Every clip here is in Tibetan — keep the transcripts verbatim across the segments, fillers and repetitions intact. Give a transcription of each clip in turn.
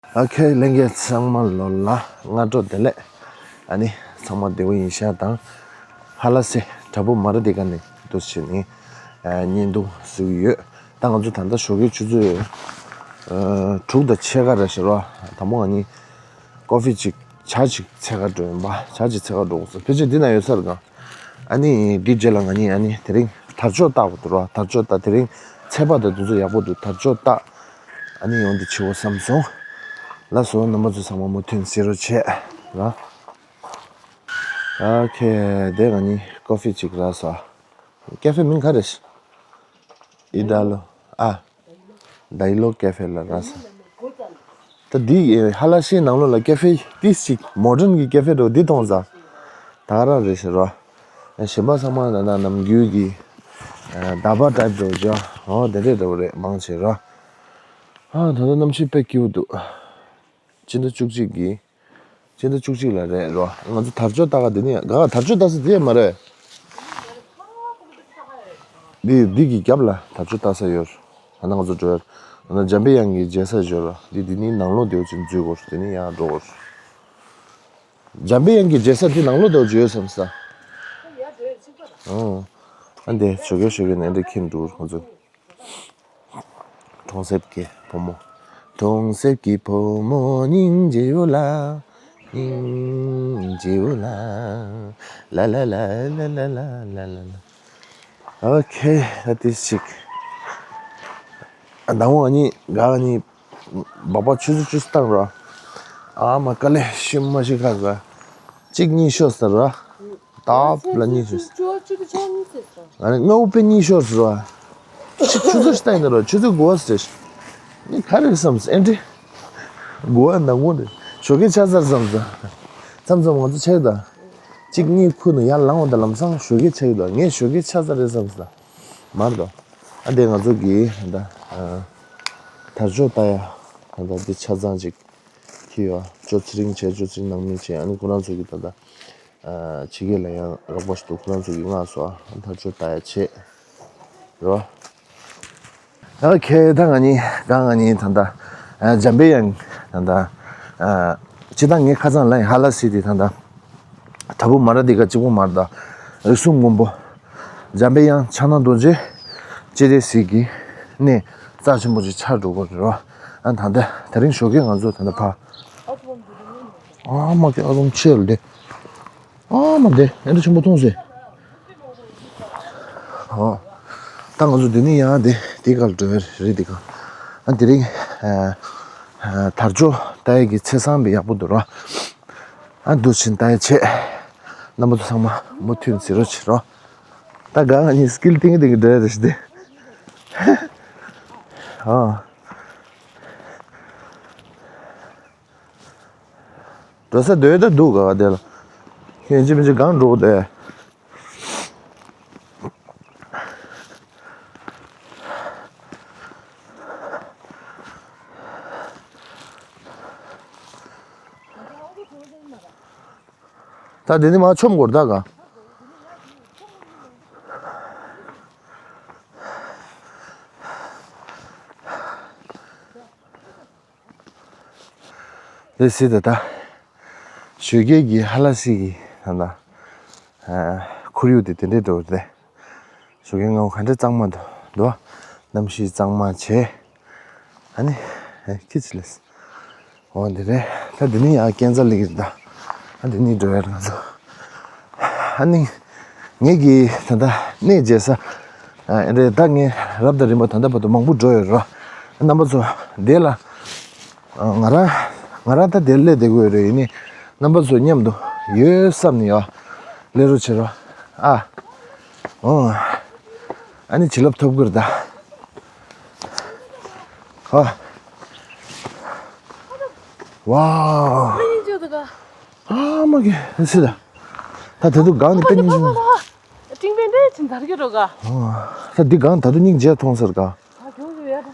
ཨོ་ཁེ། ལྷན་རྒྱས་ཚང་མ་ལོ་ལ་སྔ་དྲོ་བདེ་ལེགས། ཨ་ནི་ཚང་མ་བདེ་པོ་ཡིན་ཤག་དང་། ཧ་ལ་སི་བྲག་ཕུག་མ་ར་དི་ཀ་ནས་འདུག་བྱས་ནས་བརྙན་ཐུང་བཟོ་གི་ཡོད། ད་ང་ཚོ་ད་ལྟ་ཞོགས་ཀའི་ཆུ་ཚོད་དྲུག་དང་ཕྱེད་ཀ་རེད་ཤག་ར། དང་པོ་ང་གཉིས་ཀོ་ཕི་ཅིག་ཇ་ཅིག་འཚོལ་ག་འགྲོ་ཡིན་པ། ཇ་ཅིག་འཚོལ་ག་འགྲོ་དགོས་སོང་། ཕལ་ཆེར་འདི་ན་ཡོད་ས་རེད་ག་ཨ་ནི་འདི་རྗེས་ལ་ང་གཉིས་ཨ་ནི་དེ་རིང་དར་ལྕོག་བཏགས་པ་འདུག་ར། དར་ལྕོག་བཏགས། དེ་རིང་ཚོད་དཔག་དང་དེ་ཚོ་ཡག་པོ་འདུག་དར་ལྕོག་བཏགས། ཨ་ནི་ཡོང་འདི་བྱེད་དགོས་བསམ་སོང་། ལགས་སོ། རྣམ་པ་ཚོ་ཚང་མ་མུ་མཐུད་གཟིགས་རོགས་བྱེད་ར། ཨོ་ཁེ། དེ་ང་གཉིས་ཀོ་ཕི་ཅིག་རག་སོང་། ཀེ་ཕེ་མིང་ག་རེ་ཟེར། ཨི་ཌ་ལོ། ཨ། ཌའི་ལོག་ཀེ་ཕེ་ལ་རག་སོང་། ད་འདི་ཧ་ལ་ཤིའི་ནང་ལོགས་ལ་ཀེ་ཕེ་ཏིས་ཅིག་མོ་ཌན་གྱི་ཀེ་ཕེ་འདྲ་བོ་འདི་མཐོང་ཙང་། ད་ག་རང་རེད་ཟེར་རོ། གཞན་པ་ཚང་མ་ད་ལྟ་ནམ་རྒྱུན་གྱི་ཨ་ཌ་བ་ཊའིབ་འདྲ་བོ་ཅིག་ཨོ་དེ་འདྲས་འདྲ་བོ་རེད་མང་ཆེ་རོ། ཨ་ད་ལྟ་གནམ་གཤིས་དཔེ་སྐྱིད་པོ་འདུག་སྤྱི་ཟླ་བཅུ་གཅིག་གི། སྤྱི་ཟླ་བཅུ་གཅིག་ལ་རེད་རོ། ང་ཚོ་དར་ལྕོག་བཏགས་ག་འདི་ནས་ག་དར་ལྕོག་བཏགས་ས་དེ་མ་རེད། འདི་འདི་གི་རྒྱབ་ལ་དར་ལྕོག་བཏགས་ས་ཡོད། ད་ལྟ་ང་ཚོ་འགྲོ་ཡ། ད་ལྟ་འཇམ་པའི་དབྱངས་ཀྱི་མཇལ་ས་ཡོད་རོ། འདི་འདི་ནི་ནང་ལོགས་དེ་བ་ཅིག་འཛུལ་དགོས། དེ་ནི་ཡར་འགྲོ་དགོས། འཇམ་པའི་དབྱངས་ཀྱི་མཇལ་ས་འདི་ནང་ལོགས་དེ་བ་ཅིག་ཡོད་བསམ་ས། ཨོ། ཨ་འདི་ཞོགས་ཀས་ཞོགས་ཀས་ནས་འདི་ཁྱེར་འགྲོ་ཁོང་ཚོ། གྲོང་གསེབ་ཀྱི་བུ་མོ། གྲོང་གསེབ་ཀྱི་བུ་མོ་སྙིང་རྗེ་བོ་ལ། སྙིང་རྗེ་བོ་ལ། ལ་ལ། ཨོ་ཁེ། ད་དེ་ཞིག་ཟླ་བ་གཉིས་ག་གཉིས། སྦག་སྦག་ཆུ་ཚོད་བཅུ་བཏང་ར། ཨ་མ་དཀའ་ལས་ཤི་མ་ཤི་ཁ་ཟ། གཅིག་གཉིས་ཤོར་ཟེར་ར། སྟབས་ལ་གཉིས་ཤོར། ང་ནི་ལྔ་བོ་དཔེ་གཉིས་ཤོར་ཟེར་ར། ཆུ་ཚོད་ཤི་ཏང་ཡིན་ར། ཆུ་ཚོད་དགུ་བ་ཟེར། ནི་ག་རེ་བསམ་ཟེར་ཨེ་འདྲི། དགུ་བ་ནང་ངོ་ནས་ཞོགས་ཀས་ཆགས་ཚར་བསམ་ཟེར། མཚམས་མཚམས་ང་ཚོ་ཆགས་ད། གཅིག་གཉིས་ཁུར་ནས་ཡར་ལངས་འོང་ད་ལམ་སང་ཞོགས་ཀས་ཆགས་ད། ངས་ཞོགས་ཀས་ཆགས་ཚར་རེད་བསམ་ཟེར། མར་དོ། ཨ་འདི་ང་ཚོ་གི་ད་ལྟ་ཨ་དར་ལྕོག་ལྟ་ཡ། ད་ལྟ་འདི་ཆ་ཚང་ཅིག་ཁྱི་ཡོད། ཅོ་ཚེ་རིང་བྱས། ཅོ་ཚེ་རིང་ནང་མི་བྱས། ཨ་ནི་ཁོ་རང་ཚོ་གི་ད་ལྟ་ཨ་ཕྱི་རྒྱལ་ལ་ཡང་རོགས་པ་ཞིག་འདུག་ཁོ་རང་ཚོ་གི་མངགས་སོང་། ཨ་དར་ལྕོག་ལྟ་ཡ་བྱས་རོ། ཨོ་ཁེ། ད་ང་གཉིས་ད་ང་གཉིས་ད་ལྟ་ཨ་འཇམ་པའི་དབྱངས་ད་ལྟ་ཨ་སྤྱིར་བཏང་ངའི་ཁ་སང་ལ་ཡིན་ཧ་ལ་སི་ཊི་ད་ལྟ། བྲག་ཕུག་མ་ར་དི་ཀ་གཅིག་པོ་མ་རེད་ད། རིགས་གསུམ་མགོན་པོ། འཇམ་པའི་དབྱངས། ཕྱག་ན་རྡོ་རྗེ། སྤྱན་རས་གཟིགས་ཀྱི་གནས་རྩ་ཆེན་པོ་ཅིག་ཆགས་འགྲོ་གི་རེད་རོ། ཨ་ད་ལྟ་དེ་རིང་ཞོགས་ཀས་ང་ཚོ་ད་ལྟ་ཕ། ཨ་མ་ཀི་ཨ་རུམ་ཆེ་ལ་དེ། ཨ་མ་དེ་ཨེ་འདྲ་ཆེན་པོ་མཐོང་སོང་། ཨ་ད་ང་ཚོ་འདི་ནས་ཡང་དེ་དེ་ག་ལ་འགྲོ་བའི་རེད། དེ་ག་ཨ་དེ་རིང་ཨ་ཨ་དར་ལྕོག་ལྟ་ཡས་ཀྱི་ཆ་ཚང་དཔེ་ཡག་པོ་འདུག་རོ། ཨ་འདུག་ཕྱིན་ལྟ་ཡ་བྱེད། རྣམ་པ་ཚོ་ཚང་མ་མུ་མཐུད་གཟིགས་རོགས་བྱེད་རོགས། ད་ག་ང་གཉིས་སི་ཀིལ་ཏིང་ཏིང་གི་འགྲོ་ཡ་རེད་ཤི་དེ། ཨ། འགྲོ་ས་སྡོད་ད་འདུག་ག་དེ་ལ། ཁྱེད་ཅི་མི་ཅི་གང་འགྲོ་དེ། ད་དེ་ནི་མ་ཆོམ་གོར་ད་ག་དེ་སྲིད་ད་ད། ཞོགས་ཀས་ཀྱི་ཧ་ལ་སི་གི་ད་ད། ཨ་ཁོར་ཡུག་དེ་དེ་འདྲས་འགྲོ་རེད། ཞོགས་ཀས་ངའི་ག་འདྲས་གཙང་མ་འདུག་འདུག་གནམ་གཤིས་གཙང་མ་བྱས། ཨ་ནི། ཨེ་ཁྱི་ཆི་ལས། འོ་འདི་རེད། ད་འདི་ནི་ཡང་ཀན་ཛ་ལི་གི་རེད་ད། ཨ་འདི་ནི་འགྲོ་ཡ་རེད་ང་ཚོ། ཨ་ནི། ངེད་ཀྱི་ད་ལྟ་གནས་མཇལ་ས། ཨ་རེད་ད། ངས་རབ་དང་རིམ་པ་ད་ལྟ་བར་དུ་མང་པོ་འགྲོ་ཡོད་རོ། རྣམ་པ་ཚོ་འདི་ལ། ང་རང་ང་རང་ད་དེར་སླེབས་བསྡད་ཀྱི་ཡོད་རེད། ཡིན་ནའི་རྣམ་པ་ཚོ་མཉམ་དུ་ཡོད་བསམ་ནས་ཡ་སླེབས་རོགས་བྱེད་རོགས། ཨ། ཨོ། ཨ་ནི་བྱིན་རླབས་ཐོབ་ཀྱི་རེད་ད། ཧ། ཝའོ། ཨ་མ་གི་སི་ད། ད་དེ་དུ་གང་ནས་པེ་ཉིན་ཅུང་། ཏིང་པེ་འདྲེ་ཅིན་དར་གྱི་རོ་ག་ད་འདི་གང་ད་དུ་སྙིང་རྗེ་མཐོང་ཟེར་ག་ཨ་གྱོང་གི་ཡ་ད།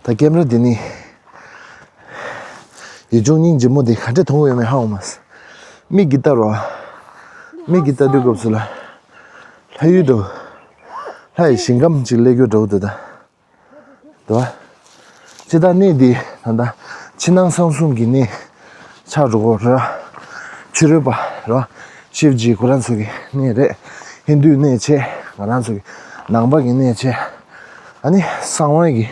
ད་ཀེམ་ར་འདི་ནི་ཡིད་འབྱུང་སྙིང་རྗེ་མོ་འདི་ག་འདྲས་མཐོང་གི་ཡོད་མེད་ཧ་གོ་མ་སོང་། མིག་གིས་ལྟ་རོགས། མིག་གིས་ལྟ་དུས་སྐབས་སུ་ལ། ལྷ་ཡུལ་འདྲ་བོ། ལྷ་ཡི་ཞིང་ཁམས་ཅིག་སླེབས་རྒྱུ་འདྲ་བོ་འདུག་ད། འདུག་བ། སྤྱིར་བཏང་གནས་འདི་ད་ལྟ་ཕྱི་ནང་གསང་གསུམ་གྱི་གནས་ཆགས་འགྲོ་གི་རེད། ཕྱི་རོལ་པ་རེད་བ། ཤིབ་ཇི་ཁོ་རང་ཚོ་གི་གནས་རེད། ཧིན་དུའི་གནས་བྱས། ང་རང་ཚོ་གི་ནང་པ་གི་གནས་བྱས། ཨ་ནི་གསང་བ་གི་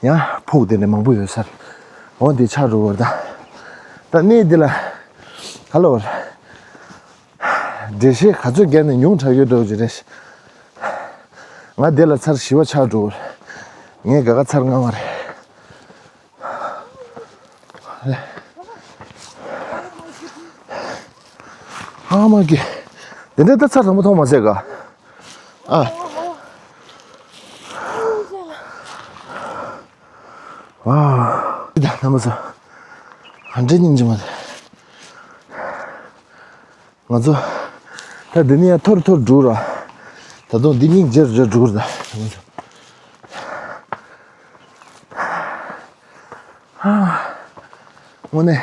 ཡང་ཕུག་དེ་འདྲ་མང་པོ་ཡོད་ས་རེད། འོ་འདི་ཆགས་འགྲོ་གི་རེད་ད། ད་གནས་འདི་ལ་ག་ལབ་དགོས་རེད། འགྲེལ་བཤད་ག་ཚོད་བརྒྱབ་ནས་ཉུང་དྲགས་ཡོད་འགྲོ་གི་རེད། ང་འདི་ལ་ཚར་བཞི་པ་ཆགས་འགྲོ་གི་རེད། ངས་དགའ་དགའ་ཚར་ལྔ་པ་རེད། ཨ་མ་གི། དེ་འདྲའི་ད་ཚར་དང་པོ་མཐོང་མ་ཟད་ག་ཨ། ཝའོ། ད་རྣམ་པ་ཚོ། ཧ་འདྲེ་སྙིང་རྗེ་མ་རེད། ང་ཚོ་ད་འདི་ནས་ཡར་འཐོར་འཐོར་འགྲོ་ར། ད་དུང་འདི་སྙིང་རྗེ་རུ་འགྲོ་ར། ད་ང་ཚོ་ཧ། དངོས་གནས།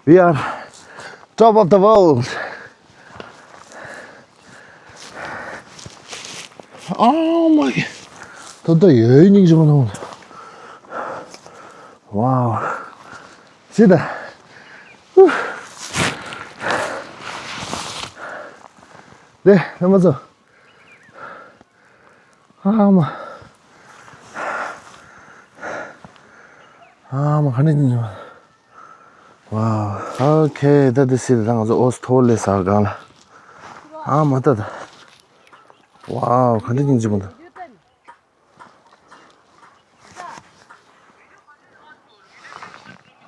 We are top of the world. Oh my god. ད་ད་ཡོད་སྙིང་རྗེ་མ་མཐོང་། Wow. ཤི་ད། དེ་རྣམ་པ་ཚོ། ཨ་མ། ཨ་མ་ག་འདྲ་སྙིང་རྗེ་མ། Wow. Okay. ད་དེ་སི་ད་ང་ཚོ་ཨོ་སི་ཐོ་ལེ་ས་སྒང་ལ། ཨ་མ་ད་ད། Wow. ག་འདྲ་སྙིང་རྗེ་མ་འདུག་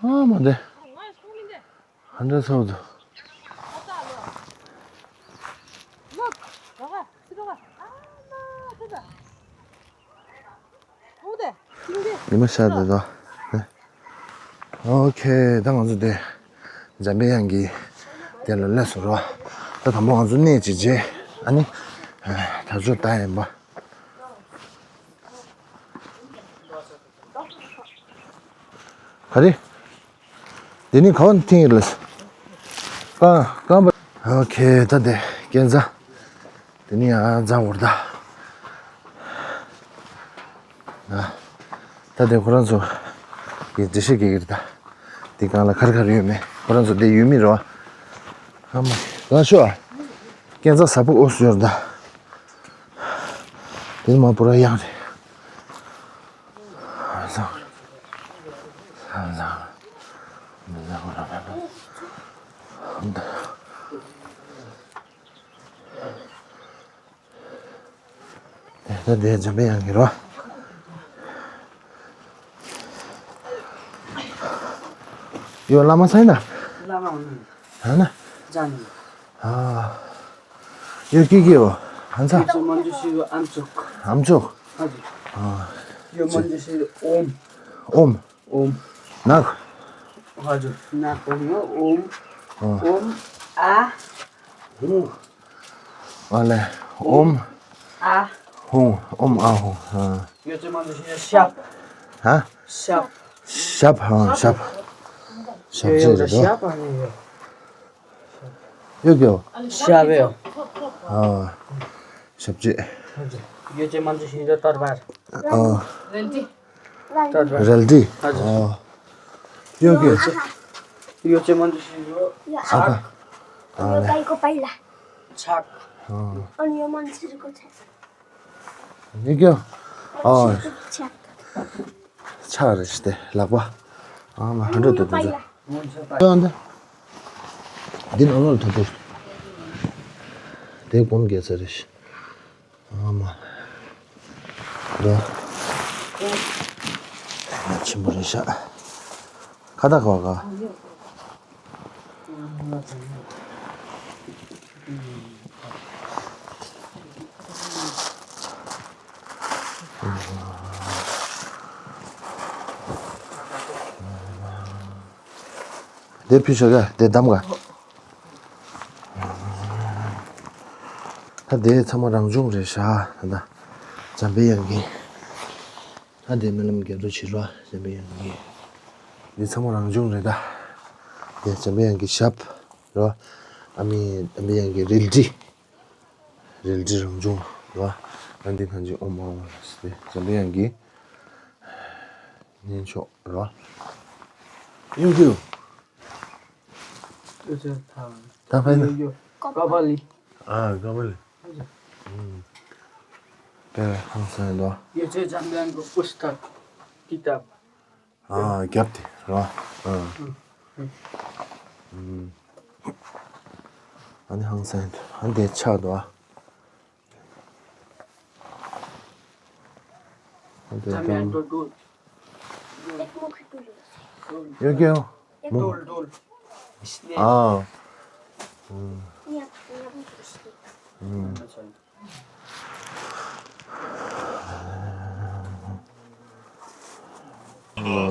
ཨ་མ་དེ། ག་འདྲ་ཚོགས་འདུག་ཉི་མ་ཤར་བསྡད་དོ། ཨོ་ཁེ། ད་ང་ཚོ་དེ་འཇམ་པའི་དབྱངས་ཀྱི་དེ་ལ་སླེབས་སོང་རོ། ད་དང་པོ་ང་ཚོ་གནས་ཅིག་མཇལ། ཨ་ནི་ད་ཚོད་ད་ཡིན་པ། ག་རེ། དེ་ནི་གང་ཐེངས་ལ། གང་གང་པ། ཨོ་ཁེ། ད་དེ་སྐས་འཛེག་དེ་ནི་ཡང་འཛེག་འོར་ད། ད་དེ་ཁོ་རང་ཚོ་གི་འགྲེལ་བཤད་རྒྱག་གི་རེད་ད། དེ་གང་ལ་ག་རེ་ག་རེ་ཡོད་མེད་ཁོ་རང་ཚོ་དེ་ཡོད་མེད་རེད་བ། ཨ་མ། ལ་ཤོ། སྐས་འཛེག་ཟབ་པོ་འོ་སུ་ཡོད་རེད་ད། དེ་མ་པོ་ར་ཡང་རེད། ད་དེ་འཇམ་པའི་དབྱངས་ཀྱི་རོ། ཡོ་བླ་མ་སའི་ན། བླ་མ་ཨ་ན། ཨ་ན། ཇན། ཨ། ཡོ་ཀི་ཀི་ཡོ། ཧན་ཚ། ཡོ་ཅེ་མན་ཇུ་ཤི་ཡོ་ཨམ་ཅོག་ཨམ་ཅོག་ཨ་ཅོ། ཨ། ཡོ་མན་ཇུ་ཤི་ཡོ་ཨོམ། ཨོམ། ཨོམ། ནག་ཧ་ཅོ། ནག་ཨོམ་ཡོ་ཨོམ། ཨ། ཨོམ། ཨ། ཧུ། ཨ་ལེ། ཨོམ། ཨ། ཧུང་། ཨོམ་ཨ་ཧུང་། ཨ། ཡོ་ཅེ་མན་ཇུ་ཤི་ཡོ་ཤབ། ཧ། ཤབ། ཤབ། ཧ། ཤབ། ཤབ་ཅེ་རེད་དོ། ཤབ་ཨ་ནི་ཡོ། ཡོ་གྱོ། ཤབ་ཡོ། ཨ། ཤབ་ཅེ། ཡོ་ཅེ་མན་ཇུ་ཤི་ཡོ་ཏར་བར། ཨ། རལ་གྲི། ཏར་བར། རལ་གྲི། ཨ་ཅོ། ཨ། ཡོ་གྱོ། ཡོ་ཅེ་མན་ཇུ་ཤི་ཡོ་ཨ་ཁ། ཨ་ལེ། ཆག་ཨ། ཡོ་གྱོ། ཨ། ཆག་རེད་ཤི་ཏེ་ལག་པ། ཨ་མ་ཧ་འགྲོ་དུ་དུ་ཟ། ཡོ་འདི། འདི་ནང་ལོགས་ལ་ཐོ་ཏོ། དེ་སྒོམ་རྒྱག་ས་རེད་ཤི། ཨ་མ། རེད། ཆེན་པོ་རེད་ཤག་ཁ་བཏགས་ག་བ་ག་དེ་ཕུད་ཤོག་ཡ། དེ་བསྡམ་ག་ད་དེ་ཚང་མ་རང་བྱུང་རེད་ཤག་ད་ལྟ་འཇམ་པའི་དབྱངས་ཀྱི། ད་དེ་རྨི་ལམ་རྒྱབ་ཏུ་བྱེད་རོགས། འཇམ་པའི་དབྱངས་ཀྱི། འདི་ཚང་མ་རང་བྱུང་རེད་ད། དེ་འཇམ་པའི་དབྱངས་ཀྱི་ཞབས་རོ། ཨ་མི་ཨ་མི་ཡང་གི་རལ་གྲི། རལ་གྲི་རང་བྱུང་རེད་བ། ཨ་འདི་ནང་གི་ཨོཾ་ཨཱཿཧཱུྃ་ཟེར་ཏེ་འཛམ་བུ་གླིང་གི་གནས་མཆོག་རེད་བ། གཡུ་གུ། ད་ཕན་ན། ཀ་པ་ལི། ཨ་ཀ་པ་ལི། དཔེ་ཧང་སང་ཡོད་དོ། ཡོད་ཚད་འཛམ་བུ་གླིང་གི་པུ་སྟག་ཀི་ཏབ། ཨ་རྒྱབ་དེ་རེད་བ། ཨ། ཨ་ནི་ཧང་སང་ཡོད་དོ། ཨ་འདི་ཆགས་དོ། ཨ་འདི་འཛམ་བུ་གླིང་འགྲོ་འགྲོ། ཡོད་ཀྱང་མོ། ཨ།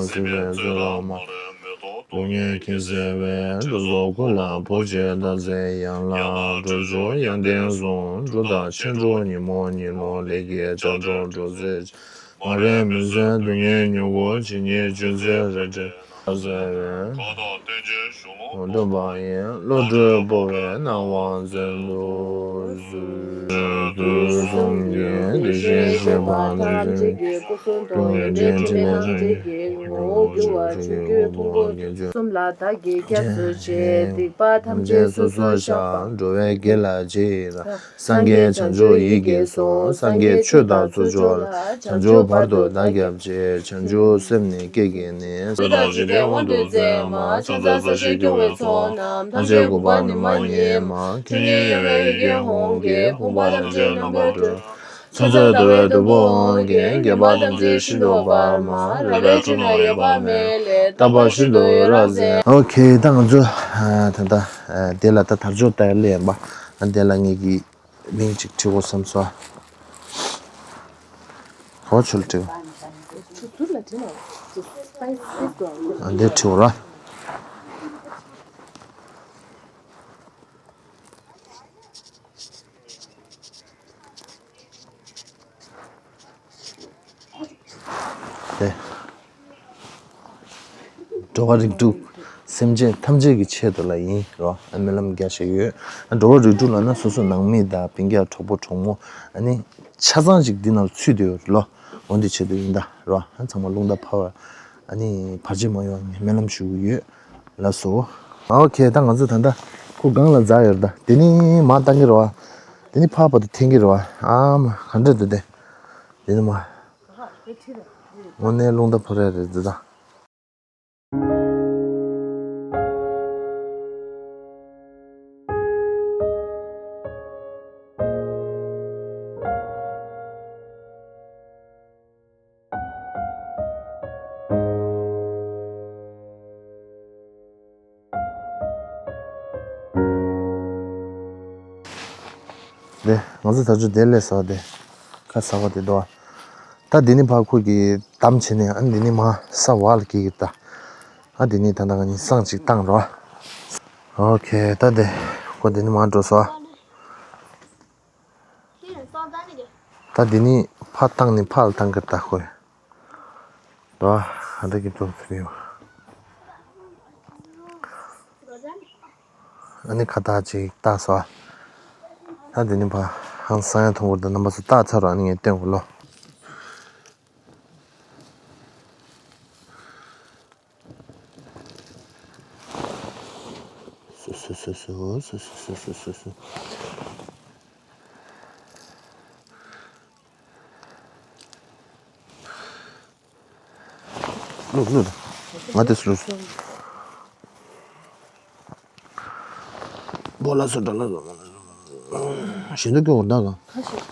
སྲིད་པའི་བཙོན་རར་མ། སྡུག་བསྔལ་གྱིས་གཟིར་བའི་འགྲོ་ཚོགས་ཀུན་ལ་བོད་ཀྱི་སྟག་རྩེ་ཡན་ལག་འགྲོ་རྒྱུ་ཡོན་ཏན་གསུམ། འབྲུག་སྟག་ཆོས་འབྲུག་ཉིན་མོ་ཉིན་ལོ་ལས་ཀྱི་ལྕགས་སྒྲོག་འགྲོ་ཚེ། མ་རིག་མུན་སེལ་སྡུག་བསྔལ་མྱུ་གུ་ཇི་སྙེད་བྱུང་ཚེ་རེ་འདྲེན་ཟེར་བའི་འགྲོ་འདོད་པ་ཡི་བློ་གྲོས་སྤོབས་པའི་སྣང་བ་མཛད་དུ་གསོལ། དུས་གསུམ་གྱི་བདེ་གཤེགས་སྤྱན་རས་གཟིགས་ཐམས་ཅད་ཀྱི་སྐུ་གསུང་ཐུགས་ཡོན་ཏན་ཕྲིན་ལས་ཐམས་ཅད་ཀྱི་ངོ་བོ་གྱུར་པ་ཆོས་ཀྱི་ཕུང་པོ་གསུམ་ལ་བདག་གིས་སྐྱབས་སུ་མཆི། སྡིག་པ་ཐམས་ཅད་སོ་སོར་བཤགས། འགྲོ་བའི་དགེ་ལ་རྗེས་ཡི་རང་། སངས་རྒྱས་བྱང་ཆུབ་ཡིད་ཀྱིས་བཟུང་། སངས་རྒྱས་ཆོས་དང་ཚོགས་མཆོག་ལ། བྱང་ཆུབ་བར་དུ་བདག་སྐྱབས་མཆི། བྱང་ཆུབ་སེམས་ནི་སྐྱེ་གི་ནི། བསོད་དང་ཞི་བདེའི་དབང་དུ་མཛད་མ། ཕྱག་འཚལ་ས་གཞི་སྐྱོང་བའི་ཚོགས་རྣམས། ཐམས་ཅད་འགུགས་པར་ནུས་པ་ཉིད་མ། ཁྱོད་ཉིད་གཡོ་བའི་ཡི་གེ་ཧཱུྃ་གིས། ཕོངས་པ་ཐམས་ཅད་རྣམ་པར་སྒྲོལ། ཚོགས་རྫོགས་ཟླ་བའི་བདུད་པོ་དབང་གིས། བགེགས་པ་ཐམས་ཅད་ཤིན་ཏུ་སྦ་མ། རལ་པའི་ཁྲོད་ན་ཡོད་པ་མེད་ལས། རྟག་པར་ཤིན་ཏུ་འོད་རབ་མཛད། ཨོ་ཁེ། ད་ང་ཚོ་ཨ་ད་ལྟ་ཨ་དེ་ལ་ད་དར་ལྕོག་ལྟ་ཡ་ལེན་པ། ཨ་དེ་ལ་ངེད་ཀྱི་མིང་ཅིག་བྲིས་དགོས་བསམ་སོང་། ག་བ་ཆུ་ལ་བྲིས། ཨ་འདིར་བྲིས་ར། དེ། འགྲོ་བ་རིགས་དྲུག་སེམས་ཅན་ཐམས་ཅད་ཀྱི་ཆེད་དུ་ལ་ཡིན་རོ། ཨ་སྨོན་ལམ་རྒྱག་བཞག་ཡོད། ཨ་འགྲོ་བ་རིགས་དྲུག་ལབ་ན་སོ་སོ་ནང་མི་དང་སྤུན་ཀྱག་གྲོགས་པོ་གྲོགས་མོ་ཨ་ནི་ཆ་ཚང་ཅིག་འདི་ནང་ཚུད་དེ་ཡོད་རེད་ལོ། འོ་འདི་ཆེད་དུ་ཡིན་ད་རོ། ཨ་ཚང་མ་རླུང་རྟ་འཕར་བ་ཨ་ནི་བར་ཆད་མ་ཡོང་བའི་སྨོན་ལམ་ཞུ་གི་ཡོད། ལགས་སོ། ཨོ་ཁེ། ད་ང་ཚོ་ད་ལྟ་ཁོ་སྒང་ལ་འཛེགས་ཡོད་རེད་ད། དེ་ནི་མར་བཏང་གི་རེད་བ། དེ་ནི་ཕར་བར་དུ་འཐེན་གི་རེད་བ། ཨ་མ་ག་འདྲ་འདུག་དེ། དེ་ནི་མ། དངོས་གནས་རླུང་རྟ་འཕུར་ཡ་རེད་འདི་ད། དེ་ང་ཚོ་ད་ཆུ་དེ་ལས་ཟ་དེ་ཁ་ཟ་བ་དེ་དོ། ད་འདི་ནི་ཕ་ཁུ་གི་གཏམ་བྱེད་ནས་ཨ་འདི་ནི་མ་ས་བ་ལ་སྐྱེ་གི་ད། ཨ་འདི་ནི་ད་ད་ང་གཉིས་སང་ཅིག་བཏང་རོ། ཨོ་ཁེ། ད་དེ་ཁོ་འདི་ནི་མ་འགྲོ་སོ། ད་འདི་ནི་ཕ་བཏང་ནི་ཕ་ལ་བཏང་གི་ད་ཁོ། ད་ཨ་འདི་གི་འགྲོ་ཐུབ་ཡོད། ཨ་ནི་ཁ་བཏགས་ཅིག་བཏགས་སོ། ད་འདི་ནི་ཕ་ཧང་སང་ཡང་མཐོང་བར་དུ་རྣམ་པ་ཚོ་བཏགས་ཚར་རོ། ཨ་ནི་ངས་སྟོན་གོ་ལོ། སོ་སོ་སོ་སོ། ལུག་ལུག་ང་དེ་སུ་ལུག་སུ། བོ་ལ་སོ་འདྲ་ལ་སོ། ཞེ་འདོད་སྐྱོ་བོ་འདྲ་གང་། ཁ་ཤས།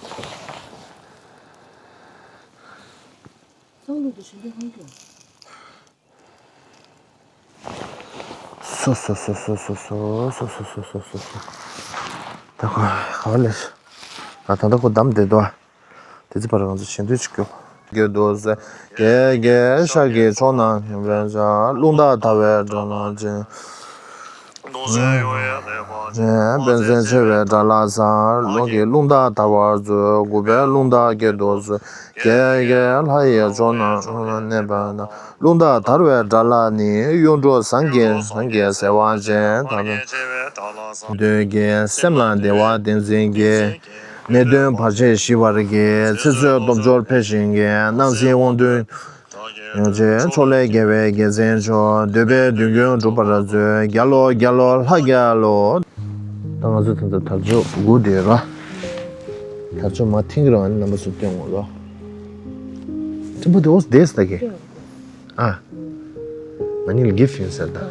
སང་ལུག་དེ་ཞེ་འདོད་ཧང་སྐྱོ། སོ་སོ་སོ། ད་ཁོ་ག་བ་ལས། ད་ད་ལྟ་ཁོ་བསྡམས་བསྡད་འདུག་ཨ། དེ་ཚེ་བར་ང་ཚོ་ཞེ་འདོད་ཅིག་སྐྱོ། དགེ་རྡོ་ཟེར། དགེ་དགེ་ཤག་གི་ཕྱོགས་ན་ཉིན་པའི་ཆ། རླུང་རྟ་དར་བའི་སྒྲ་ལ་བཅིངས། པཎ་ཆེན་ཆེ་བའི་དགྲ་ལྷ་བཟང་། ལོ་གི་རླུང་རྟ་དར་བར་མཛོད། དགུ་པའི་རླུང་རྟ་བསྐྱེད་དུ་གསོལ། རྒྱལ་བའི་ལྷ་ཡི་ཕྱོགས་རྣམས་གནས་པ་ན། རླུང་རྟ་དར་བའི་དགྲ་ལྷ་ནི། གཡུང་དྲུང་སངས་རྒྱས་སངས་རྒྱས་སྲས་དབང་ཆེན། དག་པའི་འདོད་ཀྱི་སེམས་ལ་བདེ་བ་བསྟན་འཛིན་གྱི། ནད་གདོན་བར་ཆད་ཞི་བར་བགྱི། ཚེ་བསོད་སྟོབས་འབྱོར་འཕེལ་ཞིང་རྒྱས། སྣང་སྲིད་དབང་སྡུད་ཡོ་བྱད་ཕྱོགས་ལས་རྒྱལ་བའི་རྒྱལ་མཚན་མཆོག་འདོད་པའི་དོན་ཀུན་འགྲུབ་པར་མཛོད། རྒྱལ་ལོ་རྒྱལ་ལོ་ལྷ་རྒྱལ་ལོ། ད་ང་ཚོ་ད་ལྟ་དར་ལྕོག་སྒུག་བསྡད་ཡོད་ར། དར་ལྕོག་མར་འཐེན་གྱི་རེད་བ། ཨ་ནི་རྣམ་པ་ཚོ་སྟོན་འོང་ར། ཕྲན་བུ་དེ་འོ་བསྡད་ས་ད་གི། ཨ། ང་གཉིས་ལ་གིཕ་ཡིན་ཟེར་ད། ཁ་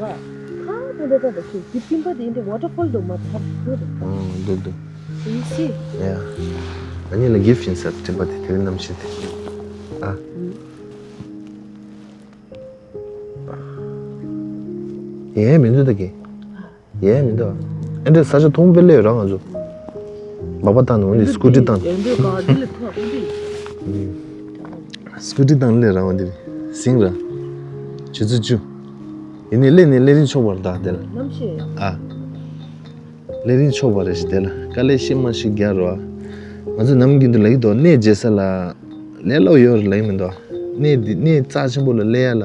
ཁ་ད་ད་ད་ད་ཁྱོད་འདི་སྤྲིན་པ་དེ་འདི་ཝ་ཊར་ཕོལ་དུ་མ་ཐར་འདུག་ཨང་འདུག་འདུག You see? Yeah. ང་གཉིས་ལ་གིཕ་ཡིན་ཟེར་ད། སྤྲིན་པ་དེ་དེ་རིང་གནམ་གཤིས་དེ། ཨ། ཡས་མི་འདུག་ད་གི། ཡས་མི་འདུག་ཨ་འདྲས་ས་ཆ་མཐོང་པོ་སླེབས་ཡོད་ར་ང་ཚོ། སྦག་སྦག་བཏང་ནས་འོང་དེ་སྐུ་ཊི་བཏང་། སྐུ་ཊི་བཏང་སླེབས་ར་འོང་དེ་རེད། སིང་ར། ཆུ་ཚོད་བཅུ། ཡིན་ནའི་སླེབས་ནས་སླེབས་རིན་ཆོག་པ་རེད་ད་དེ་ལ། ཨ། སླེབས་རིན་ཆོག་པ་རེད་ཤི་དེ་ལ། དཀའ་ལས་ཤི་མ་ཤི་རྒྱག་རོགས། ང་ཚོ་ནམ་རྒྱུན་དུ་ལབ་ཀྱི་འདུག་གནས་མཇལ་ས་ལ་ལས་སླ་པོ་ཡོད་རེད་ལབ་ཀྱི་མི་འདུག་གནས་འདི་གནས་རྩ་ཆེན་པོ་ལ་སླེབས་ཡ་ལ།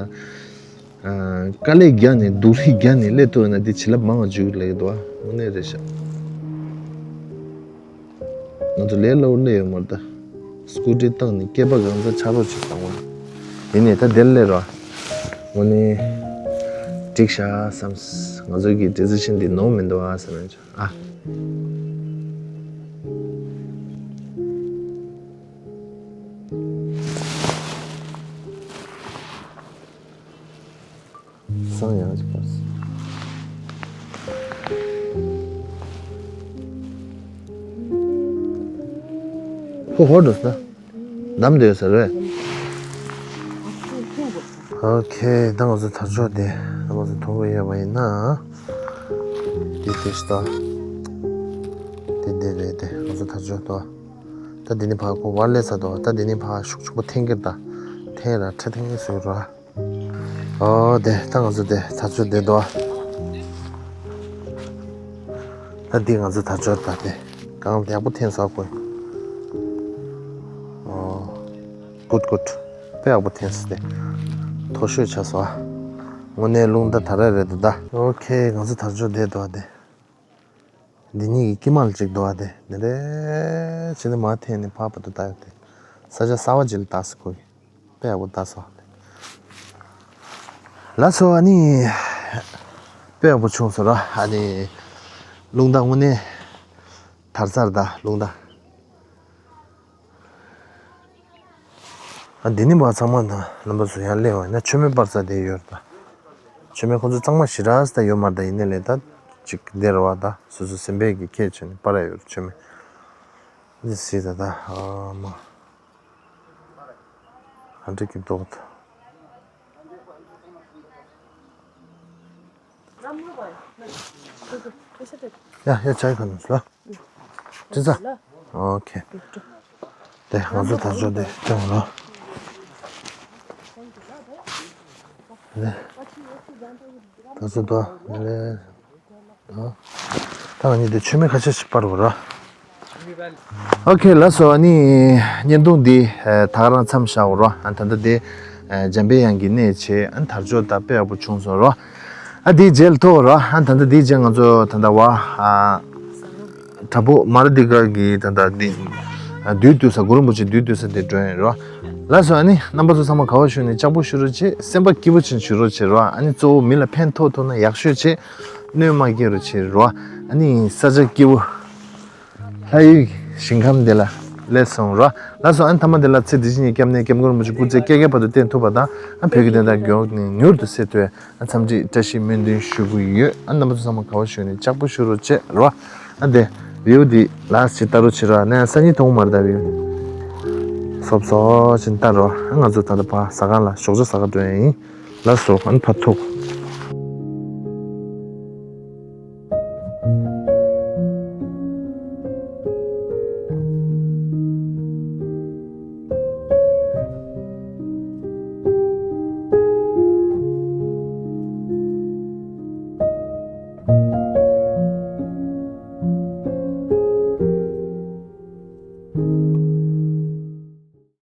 ཨ། དཀའ་ལས་རྒྱག་ནས་སྡུག་རུས་རྒྱག་ནས་སླེབས་ཐུབ་ན་འདི་བྱིན་རླབས་མང་བ་འཇུག་ལབ་ཀྱི་འདུག་དངོས་གནས་རེད་ཤག་ང་ཚོ་ལས་སླ་པོ་སླེབས་ཡོད་མ་རེད་ད། སྐུ་ཊི་བཏང་ནས་སྐེད་པ་གང་ཚ་ཆག་རོགས་བྱེད་བཏང་བ། ཡིན་ནའི་ད་དེར་སླེབས་ར། དངོས་གནས་འགྲིག་ཤག་བསམ། ང་ཚོ་གི་ཌི་སི་ཤན་འདི་ནོར་མི་འདུག་ཨ་བསམ་ཡོད་ཅག་ཨ། སང་ཡང་ཅིག་པར། ཧོ་ཧོ་འགྲོ་ས། འདམ་སྡོད་ས་རེད། ཨོ་ཁེ། ད་ང་ཚོ་དར་ལྕོག་དེ་ང་ཚོ་མཐོང་གི་ཡོད་པ་ཡིན་ན། དེ་དེ་ཤི་ད། དེ་དེ་རེད་དེ་ང་ཚོ་དར་ལྕོག་ཏོ། ད་དེ་ནི་ཕར་ཁོ་བར་སླེབས་ཚར་དོ། ད་དེ་ནི་ཕར་ཤུགས་ཆེན་པོ་འཐེན་གྱི་རེད་ད། འཐེན་ར་ཁྲ་འཐེན་གྱི་བཟོས་ར། ཨོ་དེ་ད་ང་ཚོ་དེ་ད་ཚོད་བསྡད་དོ། ད་འདི་ང་ཚོ་ད་ཚོད་ད་དེ་གང་ཡག་པོ་འཐེན་སོང་ཁོས། ཨོ་གུད་གུད། དཔེ་ཡག་པོ་འཐེན་སོང་དེ། མཐོ་ཤོས་ཆགས་སོང་ཨ། དངོས་གནས་རླུང་རྟ་དར་ར་རེད་འདུག་ད། ཨོ་ཁེ། ང་ཚོ་ད་ཚོད་བསྡད་དོ་དེ། འདི་གཉིས་ཀྱི་དཀྱིལ་མ་ལ་གཅིག་འདུག་ཨ། དེ་འདི་འདྲའི་བྱས་ནས་མར་འཐེན་ནས་ཕར་བར་དུ་བལྟ་ཡོད་དེ། ས་ཆ་གསར་པ་ཅིག་ལ་བལྟ་སོང་ཁོ་གིས། དཔེ་ཡག་པོ་བལྟ་སོང་། ལགས་སོ་ཨ་ནི། དཔེ་ཡག་པོ་བྱུང་སོང་ར་ཨ་ནི། རླུང་རྟ་དངོས་གནས་དར་ཚར་ད་རླུང་རྟ། ཨ་འདི་ནི་མ་ཚང་མ་ན་རྣམ་པ་ཚོ་ཡང་སླེབས་པ་ཡིན་ན་མཆོད་མེ་སྤར་ས་དེ་ཡོད་རེད་ད། མཆོད་མེ་ཁོང་ཚོ་གཙང་མ་ཞེ་དྲག་ད་ཡོད་མ་རེད་ད། ཡིན་ནའི་ལས་ད་ཅིག་འདི་རེད་བ་ད། སོ་སོ་སེམས་པའི་གི་ཁྱད་ཆོད་ནས་སྤར་ཡ་ཡོད་རེད་མཆོད་མེ། འདི་སྲིད་ད་ད་ཨ་མ། ག་འདྲ་གི་མདོག་ད། ཡ་ཡ་ཅའི་ཁ་ནས་ལ། ཅི་ཚ། ཨོ་ཁེ། དེ་ང་ཚོ་ད་ཚོད་དེ་སྟོན་རོགས། དེ་ད་ཚོད་དོ་ལེ། ད་ང་གཉིས་དེ་མཆོད་མེ་ཁ་ཤས་ཤིག་སྤར་དགོས་ར། ཨོ་ཁེ་ལགས་སོ། ཨ་ནི་བརྙན་ཐུང་འདི་ད་ག་རང་མཚམས་བཞག་རོགས། ཨ་ད་ལྟ་དེ་འཇམ་པའི་དབྱངས་ཀྱི་གནས་བྱས་ཨ་དར་ལྕོག་ད་དཔེ་ཡག་པོ་བྱུང་སོང་རོགས། ཨ་དེའི་རྗེས་ལ་ཐོག་རོགས། ཨ་ད་ལྟ་དེའི་རྗེས་ང་ཚོ་ད་ལྟ་བ་ཨ་དྲ་འབུ་མ་ར་དི་ཀ་གི་ད་ལྟ་འདི་བདུད་འདུལ་ས་གུ་རུ་རིན་པོ་ཆེ་བདུད་འདུལ་ས་དེ་འགྲོ་ཡིན་རོགས། ལགས་སོ། ཨ་ནི་རྣམ་པ་ཚོ་ཚང་མ་དགའ་བ་ཞུ་ནས་ལྕགས་པོ་ཞུ་རོགས་བྱེད། སེམས་པ་སྐྱིད་པོ་ཅན་ཞུ་རོགས་བྱེད་རོགས། ཨ་ནི་གཙོ་བོ་མི་ལ་ཕན་ཐོགས་ཐུབ་ན་ཡག་ཤོས་བྱེད། གནོད་མ་སྐྱེལ་རོགས་བྱེད་རོགས། ཨ་ནི་ས་ཆ་སྐྱིད་པོ། ལྷ་ཡུལ་ཞིང་ཁམས་འདི་ལ་སླེབས་སོང་རོགས། ལགས་སོ། ཨ་ནི་མཐའ་མ་འདི་ལ་ཚེ་འདི་ཕྱི་གཉིས་སྐྱབས་གནས་སྐྱབས་མགོན་རིན་པོ་ཆེ་སྐུ་ཚེ་བསྐལ་བརྒྱའི་བར་དུ་བརྟན་ཐུབ་པ་དང་ཨ་བོད་ཀྱི་བདེན་མཐའ་མགྱོགས་ནས་མྱུར་དུ་གསལ་ཐུབ་ཨ་འཚམས་འདྲི་བཀྲ་ཤིས་སྨོན་འདུན་ཞུ་གི་ཡོད། ཨ་རྣམ་པ་ཚོ་ཚང་མ་དགའ་བ་ཞུ་ནས་ལྕགས་པོ་ཞུ་རོགས་བྱེད་རོགས། ཨ་དེ་བིའུ་འདི་ལགས་ཅིག་ལྟ་རོགས་བྱེད་རོགས། ཨ་ནི་ཨ་སང་ཉིན་མཐོང་མ་རེད་ད་བིའུ། སོབ་སོབ་ཅིག་ལྟ་རོགས། ཨ་ང་ཚོ་ད་ལྟ་ཕར་ཟ་ཁང་ལ་ཞོགས་ཇ་ཟ་ག་འགྲོ་ཡ་ཡིན། ལགས་སོ། ཨ་ནི་ཕར་ཐུག